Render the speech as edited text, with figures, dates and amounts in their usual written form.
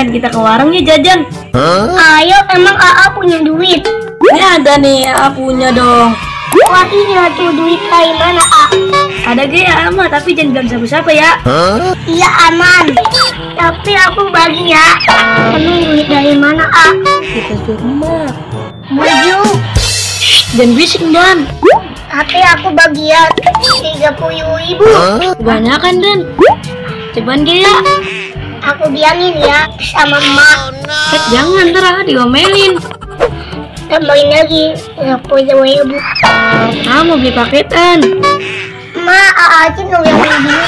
Dan kita ke warung ya jajan. Ayo, emang AA punya duit? Ini ada nih, punya dong. Wah iya tuh, duit dari mana Ada gaya ama, tapi jangan bilang siapa-siapa ya. Iya aman. Tapi aku bagi ya. Emang duit dari mana Kita ke rumah. Baju. Dan bising Dan. Tapi aku bagi ya 30.000. Kebanyakan Dan. Cobaan gaya. Aku bilangin ya sama emak. Jangan ntar diomelin. Tambahin lagi 60.000. Mau beli paketan. Ma, AA aja nggak yang beli.